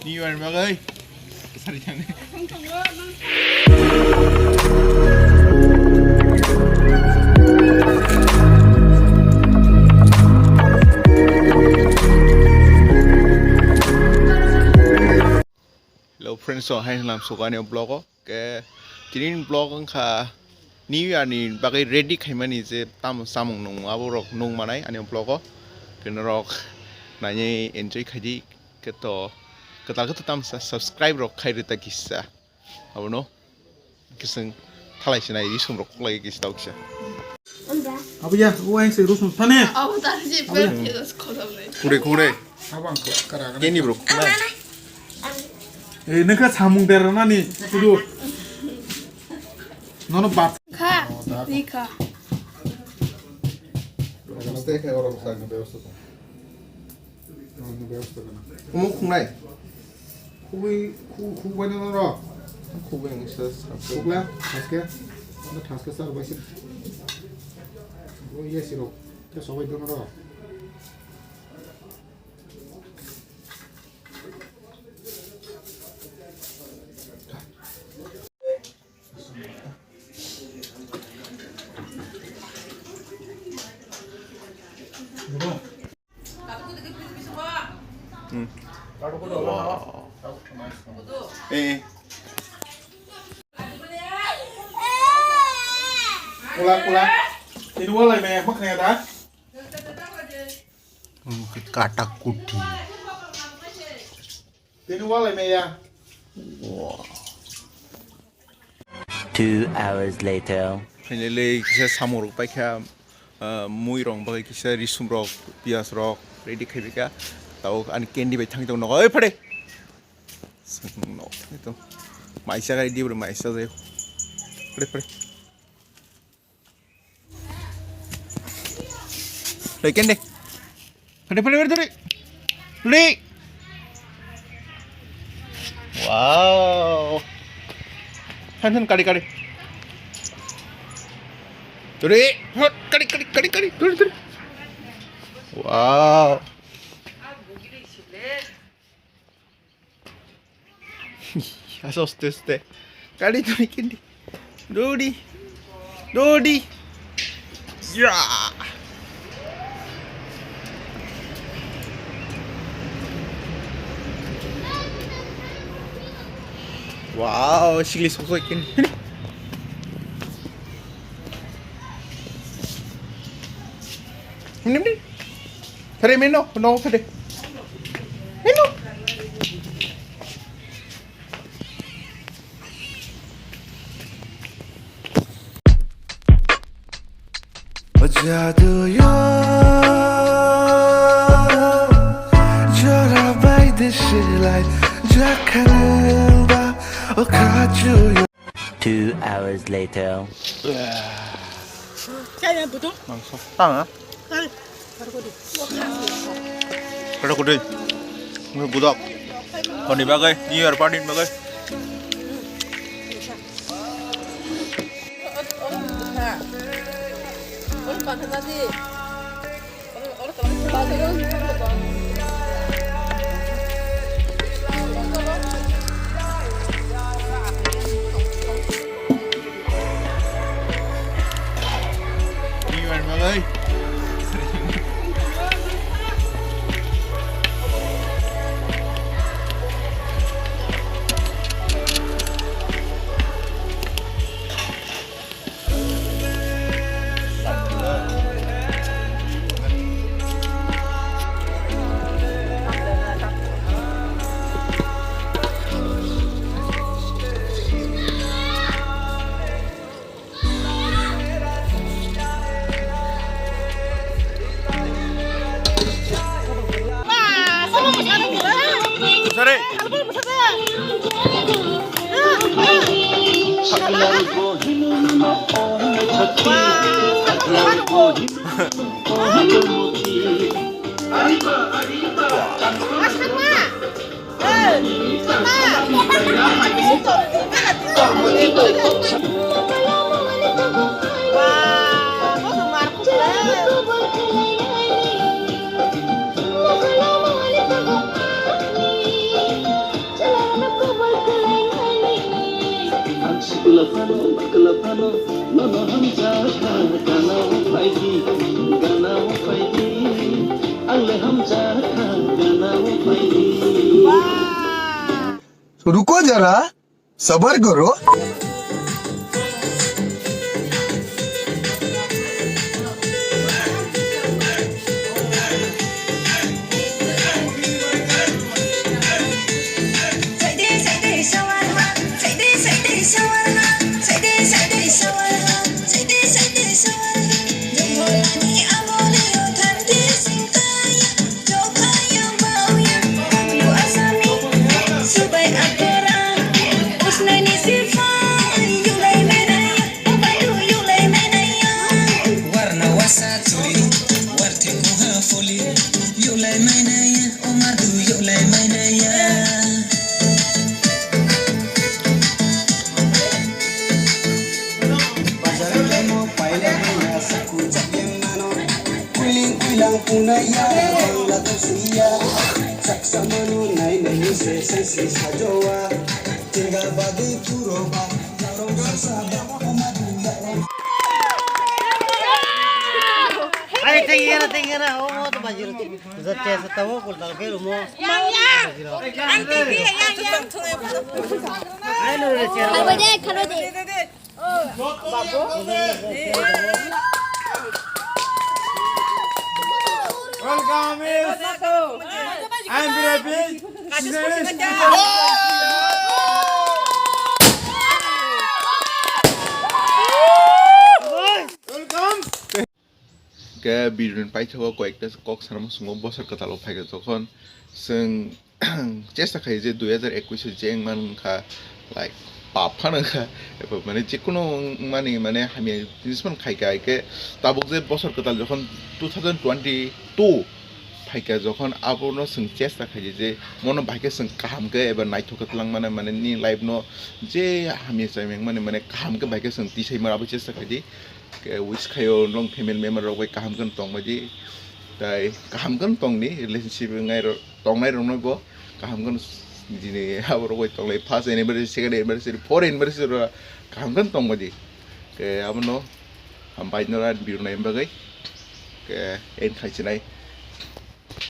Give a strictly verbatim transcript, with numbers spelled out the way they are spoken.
New Year bagwi. Sorry, sorry. Hello friends, so hai hwnam sukani vlog o. Ke tini vlog wngkha New Year ni bagwi ready khaimani je tamo samung nung abo rok nung manai ani vlog o. Ke norok nainai enjoy khaidi, ke to kwtal kwtal tam sa subscribe rok khai rwta kisa. Abono kising thalai sinai risum rok lai kisa tau kisa. Abo ya, o ang se rusum thane. Abo tani je Abo ya. Kure, kure. Abo ang kara. Keni bro, kure. Eh, nengka samung der nani, sudu. Nono bat. Kha, di kha. Namaste, kha, orom sa, namaste. Omo khungnai. Khugwi, khu-, khugbai no ro. Khugbai ang sa, sa. Khugla, thaske. Ano thaske sar bai sir. O iya siro. Te sobai dono ro. Hmm. Wow. Eh, eh. Kula, kula. Ini walai me, mak ne da? Hmm, kata kuti. Tini walai me ya. Wow. Two hours later. Finally, kisa samung rok paikha, ah, mui rok bagwi kisa risum rok, piyaj rok ready khai bika. Tao ani candy bai thang tong nogo. Oi, phade. Sing no, ito. Maisa kai di bro, maisa jai. Phade, phade. Lagi kende. Kade, kade, kade, kade. Li. Wow. Than, than, kade, kade. Turi. Hot, kade, kade, kade, kade. Turi, turi. Wow. Aso, aste, aste. Kali tu bikin di. Dodi. Dodi. Ya. Wow, sili sok sok ikin. Ini, ini. Tadi meno, no tadi. Meno. Jadu yo, jora bai de shilai, jakhan ba, o khachu yo. Two hours later. Kaya butung? Mangso. Tang, ah? Kali. Kada kudi. Mui budok. Honi bagai, New Year party bagai. Sorry. Phano, phano, nono hamjakha, ganao phaidi, ganao phaidi, angle hamjakha, ganao phaidi. रुको जरा, सबर करो। Bazar temo paila manya saku chakyang mano. Kuiling kuilang punaya, bangla tusiya. Chaksa mano nai nai ni se sai si sajoa. Tirga badi puro ba, yarong sasa ba, umadu yarong. Ai, tengena, tengena, o mo to bajiro. Zat chesa tamo, kul dal ke rumo. Yang, yang. Ang tengena, yang, yang. Ai, no, re, chera. Khalo de, khalo de. Welcome is, I'm Birabi. Welcome. Ke bidin paithago koyekta kok sanamo sungo bosor kwtalo phaikha jokhon chwng chesta khai je dui hazar ekwis o jeng man wngkha, like, pap phano wngkha, eba mane jekunu wngmani mane hamya jinis phano khaikha, haikhe tabuk je bosor kwtal jokhon two thousand twenty-two phaikha, jokhon abono chwng chesta khai je mono bahai khe chwng kaham khe eba naithok khe twlang mane, mane ni life no je hamya chai mane, mane kaham khe bahai khe chwng tisai mano abo chesta khai di. Ke wish khaio, nong family member rok bai kaham khe tongbaidi. Tai kaham khe tongni relationship wngnai rok, tongnai rokno bo kaham khe jini abo rok bai tonglai, first anniversary, second anniversary, fourth anniversary rok kaham khe tongbaidi. Ke abono hambai nora birnai bagwi ke end khai sinai.